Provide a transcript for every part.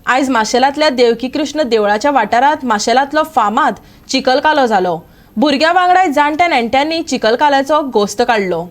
आयज माशेलांतल्या देवकीकृष्ण देवळाच्या वाठारांत माशेलांतलो फामाद चिखलकालो जालो. भुरग्यां वांगडा जाणट्या नेणट्यांनी चिखलकाल्याचो गोस्त काडलो.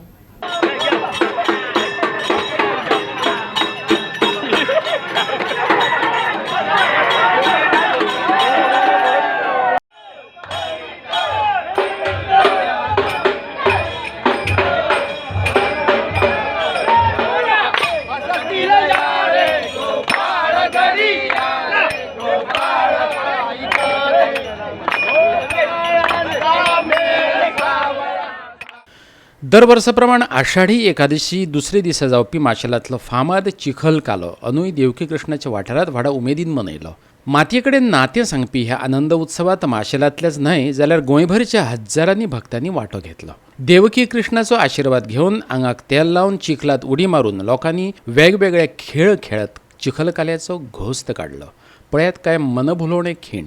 दर वर्साप्रमाण आषाढी एकादशी दुसरे दिसा जावपी माशेलांतलो फामाद चिखल कालो अनुय देवकी कृष्णाच्या वाठारांत व्हडा उमेदीन मनयलो. मातये कडेन नातें सांगपी ह्या आनंद उत्सवात माशेलांतल्याच न्हय जाल्यार गोंयभरच्या हजारांनी भक्तांनी वांटो घेतलो. देवकी कृष्णाचो आशिर्वाद घेवन आंगाक तेल लावन चिखलांत उडी मारून लोकांनी वेगवेगळे खेळ खेळत चिखल काल्याचो घोस्त काडलो. पळयात काय मनभुलोवणे खीण.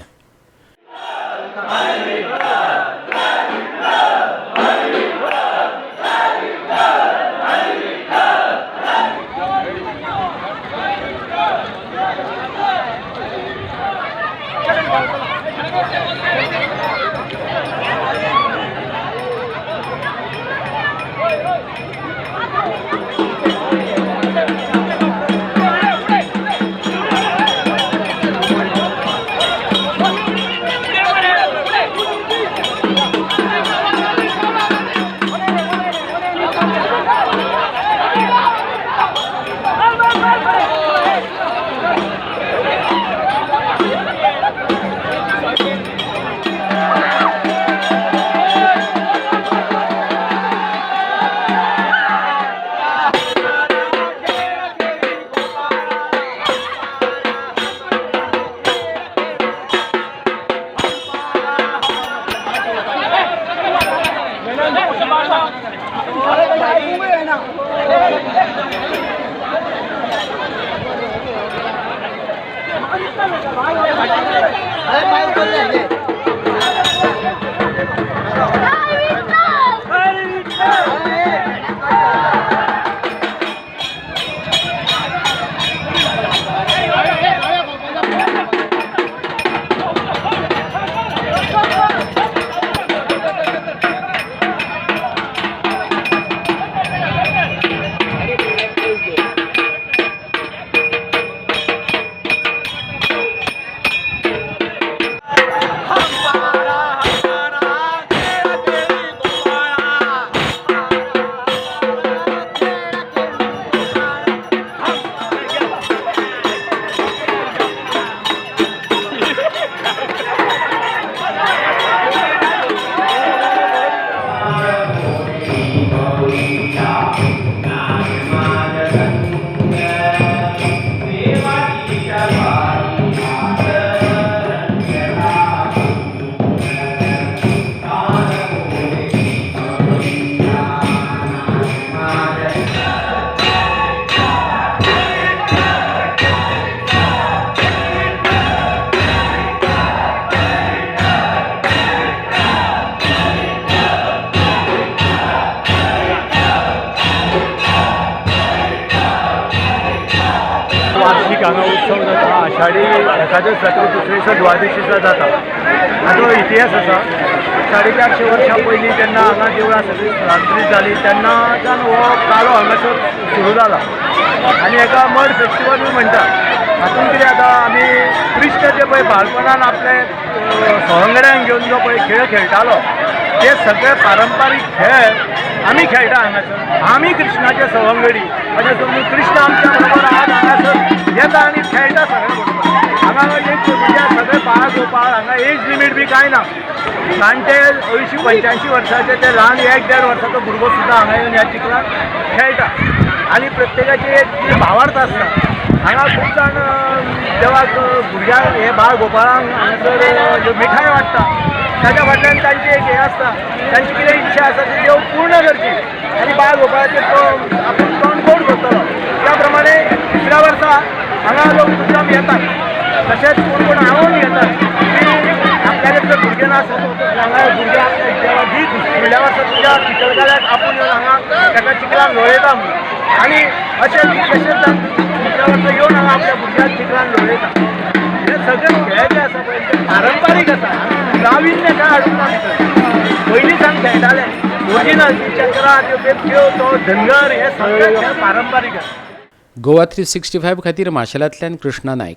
वार्षिक हांगा उत्सव जाता. आषाढी एकादश जात्रे दुसरे दिसा द्वादशीचा जाता. हाजो इतिहास आसा. 450 वर्सां पयलीं जेन्ना हांगा देवळां सगळीं स्थलांतरीत जालीं तेन्नाच्यान हो कालो हांगासर सुरू जाला आनी हेका मड फेस्टिवलूय म्हणटा. हातूंत कितें जाता, आमी कृष्ण जे पळय बालपणान आपले सवंगड्यांक घेवन जो पळय खेळ खेळटालो ते सगळे पारंपारीक खेळ आमी खेळटा हांगासर. आमी कृष्णाचे सवंगडी अशें समजून कृष्ण आमच्या बरोबर आज हांगासर येता आनी खेळटा सगळे बरोबर. हांगा एक म्हणजे सगळे बाळ गोपाळ, हांगा एज लिमीट बी कांय ना. जाणटे 80 85 वर्साचे ते ल्हान 1-1.5 वर्साचो भुरगो सुद्दां हांगा येवन ह्या चिखलान खेळटा आनी प्रत्येकाची एक भावार्थ आसता. हांगा खूब जाण देवाक भुरग्यांक हे बाळ गोपाळांक हांगासर ज्यो मिठाय वांट्टा ताच्या फाटल्यान तांची एक हें आसता, तांची कितें इच्छा आसा ती देव पूर्ण करची आनी बाळ गोपाळाचें तो आपूण तोंड गोड करतलो. त्या प्रमाणे दुसऱ्या वर्सा हांगा लोक मुद्दाम येतात. तशेंच कोण कोण आळोवन घेतात की आपल्याले जर भुरगें नासत हांगा भुरगें आपल्या देवा दीत फुडल्या वर्सा तुज्या चिखलकाल्याक आपूण येवन हांगा ताका चिखलान लोळयता म्हणून. आनी अशें कितलेशेच जाण फुडल्या वर्सा येवन हांगा आपल्या भुरग्याक चिखलान लोळयता. हे सगळे खेळ जे आसा पळय ते पारंपारीक आसा. आमी नाविन्य काय हाडूंक ना भितर. पयलीं सावन खेळटाले ओरिजिनल चक्रां त्यो बेबक्यो, तो धनगर, हे सगळे खेळ पारंपारीक आसा. गोवा 365 खातीर माशेलांतल्यान कृष्णा नायक.